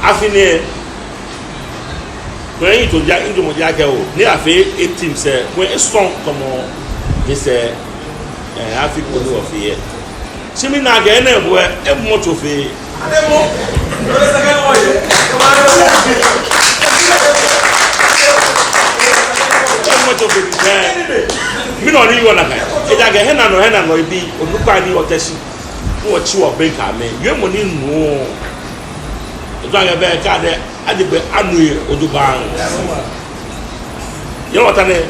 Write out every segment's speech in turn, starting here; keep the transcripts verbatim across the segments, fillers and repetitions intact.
Afi nɛɛ, kwɛ, ito ja, ito mɔ ja kɛ o, ni afee e team sɛɛ, kwɛ, esɔŋ tamɔ, ni sɛɛ, eh, afi ko ni wɔfee yɛ. Shi mina akɛ enɛ buɛ, emɔ tso fɛɛ. Emɔ tso fɛɛ, eh. Mina nɔ ni yɔɔ nakai. Ejaakɛ hiɛnɔkamɔ, hiɛnɔkamɔ ebi, onukpa ni wɔte shi. Wɔtsi wɔbɛŋkɛ amɛ. Yɛ mɔ ni nuɔ. Etu akɛ bɛ kɛ adɛ, aje gbɛ anu yɛ ojogbaŋŋ. Yɛ wɔta nɛɛ,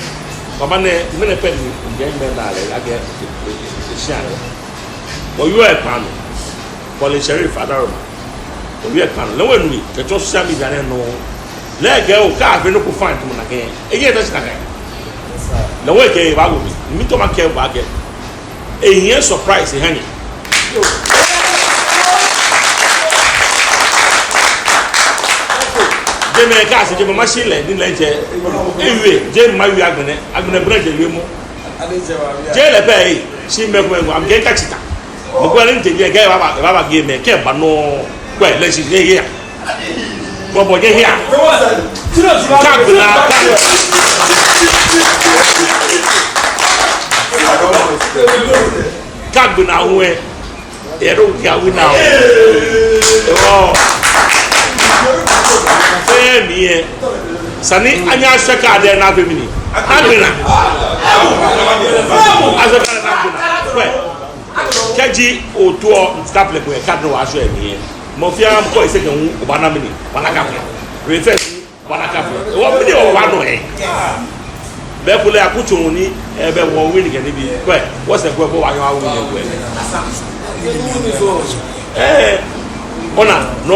baba nɛɛ, mɛni pɛ ni, ŋkɛ mɛi naa lɛ, akɛ, e, e, e, eshia lɛ. Wɔyɔɔ ekpaa nɔ. Kɔle Sheriff Adaroma. Wɔyɔɔ ekpaa nɔ. Lɛ wɛ nu mi, kɛtsɔ social media nɛɛ nɔ. Lɛ kɛ o, kɛ afee nɔ ko fine tamɔ nakai. Eye ta shi nakai. Lɛ wɛ kɛ, ebaawo mi. Mitao makɛɛ bo akɛ. Ehiɛ surprise eha nyɛ. Jɛmɛ kɛ ashi jɛmɛ machine lɛ, ni lɛ jɛ. Ewie, jɛmɛ mawie agbɛnɛ, agbɛnɛ brɛ jɛ wiemɔ. Jɛ lɛ pɛ ee, shi mɛi komɛi, amɛkɛ ka chita. Mɔ ko ni te jɛ, kɛ ebaba, ebaba game, kɛ eba nɔ, kwɛ, lɛ shi, ye, ye. Bɔbɔ nyɛhiɛ. Kɛ agbɛnɛ, kɛ agbɛnɛ hu ɛ. Yɛ do kɛ awin naa o. Ewɔ. Fɛɛ mli ɛ. Sani anyɛ ashwɛ card lɛ naa fɛɛ mli ni. Agbɛnɛ. Ashwɛ card lɛ naa agbɛnɛ. Kwɛ. Kɛji otoɔ stapler ko yɛ card nɔ wa ashwɛ mli ɛ. Mɔ fɛɛ mɔ ko ese kɛ hu obaana mli ni. Obaana card. Refresh. Obaana card. Ewɔ mli ni obaana ɛ. Bɛ kulɛ akutso ni, eh, bɛ wɔ win kɛ nibii. Kwɛ, wɔsɛɛ kwɛ, bɔ wa nyɔ awin kɛ kwɛ. Eh, ona, nɔ,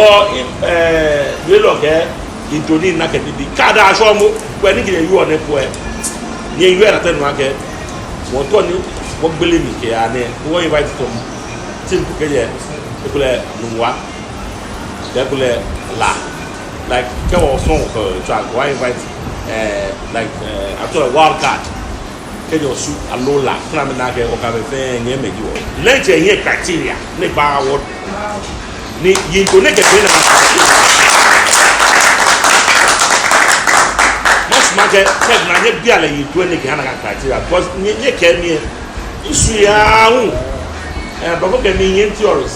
eh, yelɔ kɛ, into ni na kɛ nibii. Card ashwɛ mɔ, kwɛ ni kɛ yɛ yɔ nɛɛ kwɛ. Ni yɛ yɔ na tɛ nu akɛ. Wɔtɔ ni, wɔgbele mli kɛ ya nɛɛ, wɔ invite to. Team ko kɛjɛ, ekolɛ Nungua. Ekolɛ La. Like, kɛ wɔ song ko, to, wɔ invite, eh, like, eh, ato wild card. Kɛjɛ Osu aloo La, kɛ na mɛi naa kɛ, okɛ amɛ fɛɛ, nyɛmɛi ji wɔ. Lɛ jɛ yɛ criteria, ni ba wɔ. Ni yiŋtoo nɛɛ kɛ be na. Masumɔ akɛ, kɛ na nyɛbi alɛ yiŋtoo nɛɛ kɛ ha nakai criteria, because nyɛ, nyɛkɛ mi ɛ, misu ya hu. Eh, bafo kɛ mi yɛ theories.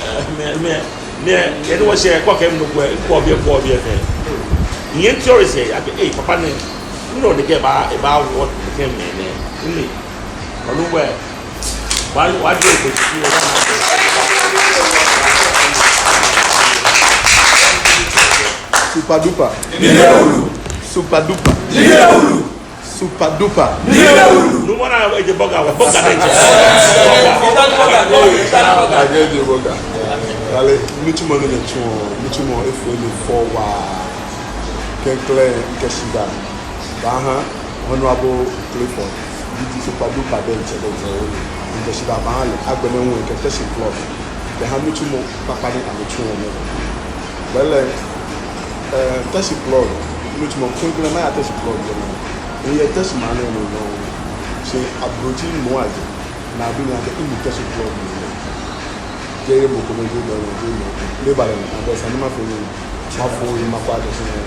Eh, mɛi, mɛi, mɛi, yɛ ni wɔshɛ, kɔ kɛ mi nɔ ko ɛ, kɔ biɛ, kɔ biɛ fɛɛ. Yɛ theories ɛ, akɛ, eh, papa nɛɛ, nɔ ni kɛ ba, eba wɔ, kɛ mɛi nɛɛ. Ni, ɔnu wɛ. Wa, wa di o ko ti o. Super duper. Super duper. Super duper. Numɔ naa eje bɔga wɛ, bɔga nɛ jɛ. Aje eje bɔga. Kale, nitsumɔ ni mitsuɔ, nitsumɔ efee mi fɛo waa. Klɛŋklɛŋ, mikɛ shidaa baha Honorable Clifford, D G Super Duper diɛŋtsɛ, diɛŋtsɛ, mikɛ shidaa baha lɛ, agbɛnɛ hu mikɛ Teshie Club kɛha nitsumɔ kpakpa ni amɛtsuɔ nɛɛ. Belɛ, eh, Teshie Club, nitsumɔ klɛŋklɛŋ maya Teshie Club lɛ nɔ. Miyɛ Teshie maŋ nɛɛ nɔ, shi ablotsiri mɔ ajɛ, ni abi mi akɛ minu Teshie Club lɛ. Jeee mɔ ko ni jɛ dɔ, jeee mɔ ko. Ni eba lɛ, abɛ sane ni mafee nɛ. Mafo yi makpa de shi nɔ.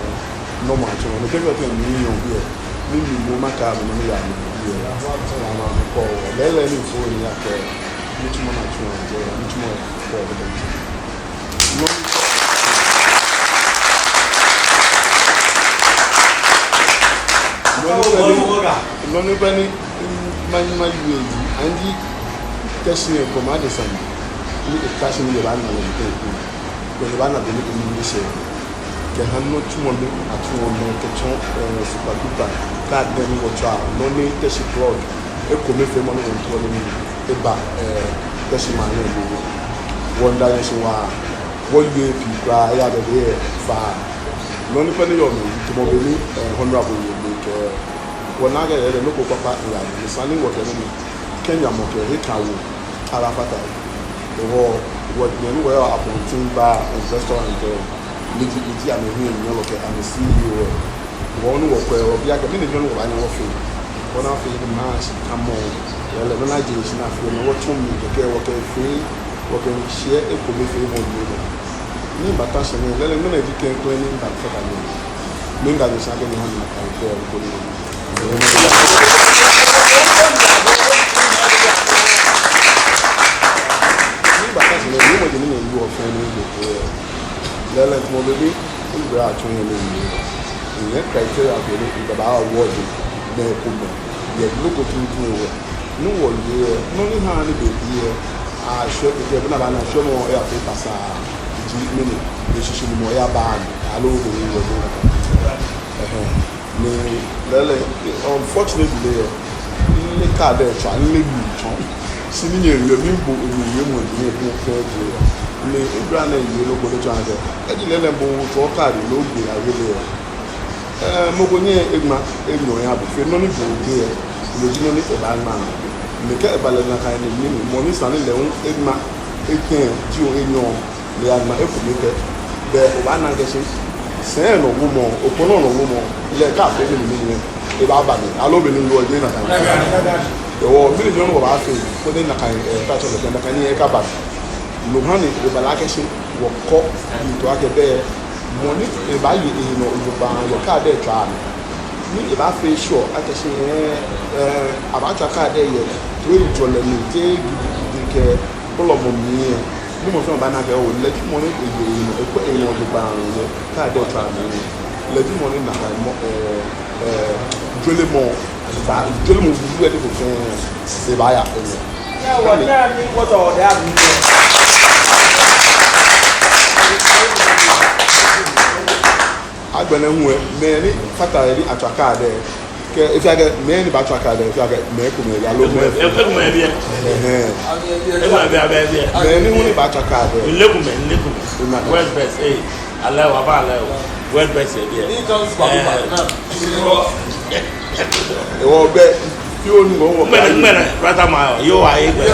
Nɔ ma tso, ni kɛ fɛɛ tɛŋŋ ni miyɔɔ biɛ. Ni mimɔ makɛɛ amɛ nɔ ni yaa mli biɛ. Ni amɛkɔ. Lɛɛlɛŋ ni mifo ni akɛ. Nitsumɔ ni atsuɔ jɛ, nitsumɔ fɛɛ bɛ jɛ. Nɔ, nɔ ni bɛ ni, nɔ ni bɛ ni, ma, mawie ji, anji Teshie ɛ kɔma de sane. Ni e Teshie ni yɛ ba na lɛ te ku. Bɛ ni baana beni emi ni shɛ. Kɛha nitsumɔ ni atsuɔ nɛɛ kɛtsɔ, eh, Super Duper. Card nɛɛ ni wɔtswaa, nɔ ni Teshie Club ekomefeemɔ ni wɔtswaa nɛɛ ni eba, eh, Teshie maŋ nɛɛ mli. Wɔmiida nyɛ shi waa, wɔyɛ pii kwraa, eya bɛ be faa. Nɔ ni pɛ ni yɔɔ mli, tamɔ beni, eh, Honorable yɛ be kɛ. Wɔna akɛ yɛ lɛ nɔ ko kpakpa eya mli. Sane ni wɔkɛ nɛɛ mli. Kɛ nyamɔ kɛ he ka wo. Arafata. Wɔ, wɔ, nyɛmi wɔyɛ Abontenn Bar and Restaurant ɛ, miji, miji amɛhiɛnyiɛlɔ kɛ amɛ C E O ɛ. Wɔ ni wɔkwɛ, wɔbi akɛ, mɛni ji nɔ ni wɔbaanyɛ wɔfee. Wɔna fee ni maŋ shi kamɔ. Yɛ lɛ, nɔ ni aje shi ni afee, ni wɔtsɔ mli kɛkɛ, wɔkɛfee, wɔkɛshiɛ ekomefeemɔ mli nɔ. Ni mibata shi nɛɛ, lɛɛlɛŋ, ŋmɛnɛ ji klɛŋklɛŋ ni mibafata nɛɛ. Miŋa nyɛ shi akɛ nyɛha mi nakai be ko ni. Ni mibata shi nɛɛ, ni mɔ ji ni nyɛyɔɔ fɛɛ ni nyɛyɔɔ. Lɛɛlɛŋ, tamɔ bɔ ni, ni bra atsɔ nyɛ nɛɛ. Nyɛ criteria ko ni, ni baba award, mɛi komɛi. Yɛ nɔ ko tuuntu hewɔ. Ni wɔyɛ, nɔ ni ha ni be biɛ, ashwɛ kɛkɛ, bɔ ni abaana shwɛmɔ, eyafee basaa, ji mɛni, eshishinumɔ yaba mli, aloo be ni wɔyɛ. Ɛhɛɛ. Ni lɛɛlɛŋ, unfortunately lɛ, mile card lɛ tswa, mile mli tsɔ. Shi ni nyɛle, mibo, miye mɔ ji ni ebu fɛɛ ji. Ni ebra nɛɛ ye loko lɛ tsɔ akɛ, eji lɛɛlɛŋ bo tswa card lɛ ogbe aye lɛ. Ɛɛ, mɔ ko nyɛŋ eŋma enyɔ eha bo fe nɔ ni bo ojeɔ, no ji nɔ ni ebaaŋma. Ni kɛ eba lɛ nakai ni mɛni, mɔ ni sa ni lɛ hu eŋma etɛ jio enyɔ, lɛ aŋma ekome pɛ. Bɛ obaana akɛ shi sɛi nɔ wumɔ, okpɔlɔ nɔ wumɔ, lɛ kɛ afee mɛni mɛni, ebaaba mli. Aloo be ni yɔɔ jeee nakai. Hewɔ mɛni nyɔŋ wɔbaafee, koni nakai, ɛɛ, kɛ atsɔ lɛ akɛ nakai ni ekaba mli. No ha ni eba lɛ akɛ shi wɔkɔ yiŋtoo akɛ bɛ mɔ ni ebaaye ehe nɔ jogbaŋŋ yɛ card lɛ tswaa mli. Ni ebaafee sure akɛ shi, ɛɛ, ɛɛ, abaatswa card lɛ yɛ toiŋjɔlɛ mli, jeee gidigidi kɛ bolɔmɔ mli lɛ. Ni mɔ fɛɛ mɔ baana akɛ oo, lɛ ji mɔ ni eye ehe nɔ, ekwɛ ehe nɔ jogbaŋŋ yɛ card lɛ tswaa mli. Lɛ ji mɔ ni nakai mɔ, ɛɛ, ɛɛ, jɔɔmɔ, ba, jɔɔmɔ bubu lɛ ni ko fɛɛ, ebaaya ehe. Agbɛnɛ hu lɛ, mɛi ni fata he ni atswa card lɛ, kɛ efee akɛ mɛi ni baatswa card lɛ, efee akɛ mɛi komɛi yɛ aloo mɛi. Ɛhɛɛ. Mɛi ni hu ni baatswa card lɛ. West Best, eh. Alɛ wa ba alɛ o. West Best yɛ biɛ. Hewɔ bɛ, yoo ni mɔ wɔ. Ŋmɛnɛ, ŋmɛnɛ, brother ma, yoo wa ye gbɛ.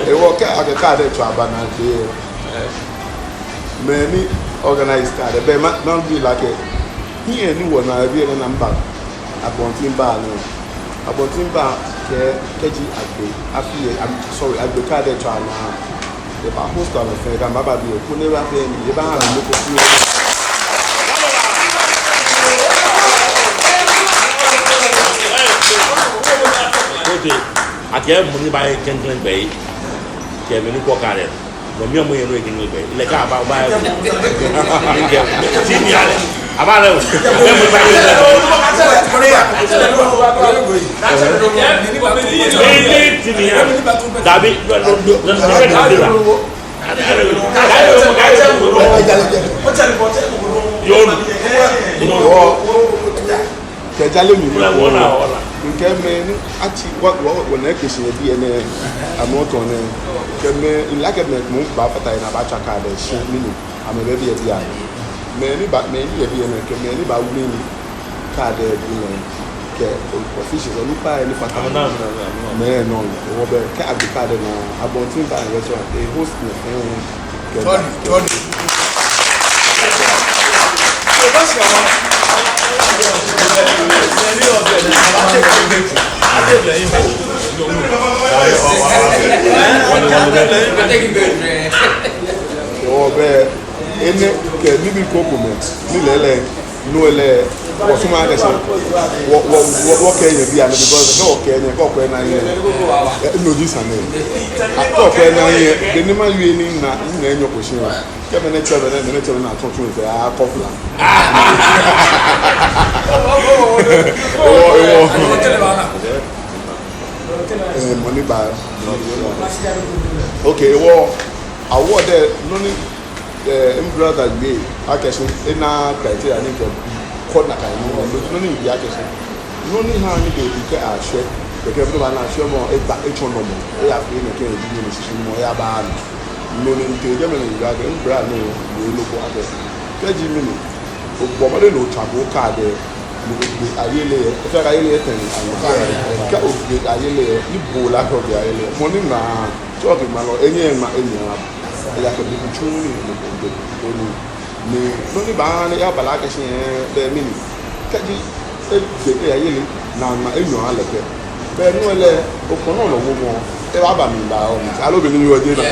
Hewɔ kɛ akɛ card lɛ tswaa ba naagbee. Mɛi ni organize card lɛ, bɛ ma, mabi lɛ akɛ, hiɛ ni wɔna yɛ biɛ nɛɛ, na mba Abontenn Bar nɛɛ. Abontenn Bar kɛ, kɛji Agbe, afi lɛ, am, sorry, Agbe card lɛ tswaa naa. Ebaa host amɛ fɛɛ, kɛ amɛba biɛ, koni ebafee nii, ebaha mi loko fɛɛ. Ote, akɛ mɔ ni baaye klɛŋklɛŋ gbɛ lɛ, kɛ mɛi ni kɔ card lɛ. Mɔ mli mɔ yɛ nɔ yɛ klɛŋklɛŋ gbɛ lɛ. Lɛ kɛ aba, aba. Ŋkɛɛ, ti mi ale. Aba lɛ o. Mɔ baaye. Ti mi ale. Dabi. Yoo. Kɛ jalɛ mli. Ŋkɛɛ mɛi ni atsi wɔ, wɔ, wɔna ekpe shi yɛ biɛ nɛɛ, amrɔ nɛɛ. Kɛ mɛi, mile akɛ mɛi komɛi baafata he ni abaatswa card lɛ shi mɛni, amɛbɛ biɛ biɛ. Mɛi ni ba, mɛi ni yɛ biɛ nɛɛ, kɛ mɛi ni baa win card lɛ bi lɛ, kɛ officials, onukpai ni fata he. Mɛi nɔ, hewɔ bɛ, kɛ Agbe card lɛ naa, Abontenn Bar and Restaurant, e host mɛi fɛɛ. Tɔni, tɔni. Hewɔ bɛ, enɛ kɛ nibii komɛi, ni lɛɛlɛŋ, no lɛ, wɔsumɔɔ akɛ shi, wɔ, wɔ, wɔ, wɔkɛɛ nyɛ bianɛ, because kɛ wɔkɛɛ nyɛ, kɛ okwɛ ni onyɛ, eh, no ji sane. Kɛ okwɛ ni onyɛ, beni mawie ni mina, mina enyɔ ko shi. Kɛ mɛnɛ tsɛ mɛnɛ, mɛnɛ tsɛ mɛnɛ, atɔ tsu fɛɛ, akɔ fla. Hewɔ, hewɔ. Eh, mɔ ni ba. Okay, hewɔ. Award lɛ, nɔ ni, eh, mi brother wie, akɛ shi, ena criteria ni kɛ, kɔ nakai nɔ, nɔ ni wie akɛ shi. Nɔ ni ha ni be ni kɛ ashwɛ, be kɛ mɔ baana shwɛmɔ, eba, etsɔ nɔ mɔ, eyafee nɛkɛ, eji nɔ ni shishinumɔ yaba mli. No ni mitee jɛmɛ ni mile akɛ, mi brother nɛɛ, wie nɔ ko akɛ. Kɛji mɛni, obɔ mɔdɛŋ ni otswa bo card lɛ, ni ogbe aye lɛ, efee akɛ aye lɛ etɛ ni aye. Kɛ ogbe aye lɛ, ni bo ole akɛ ogbe aye lɛ, mɔ ni ŋmaa, tsɔɔ akɛ ŋmalɔ, enyɛ eŋma, enyɛ eŋma. Eyakɛ bo tsu ni, ni ogbe, onu. Ni nɔ ni baaha ni eyaba lɛ akɛ shi, eh, bɛ mɛni. Kɛji egbe eyaye lɛ, ni aŋma enyɔ aha lɛ pɛ. Bɛ no lɛ, okpɔlɔ nɔ wumɔ, Ebaaba mi, ebaaba mi. Aloo be ni miwɔ je ba.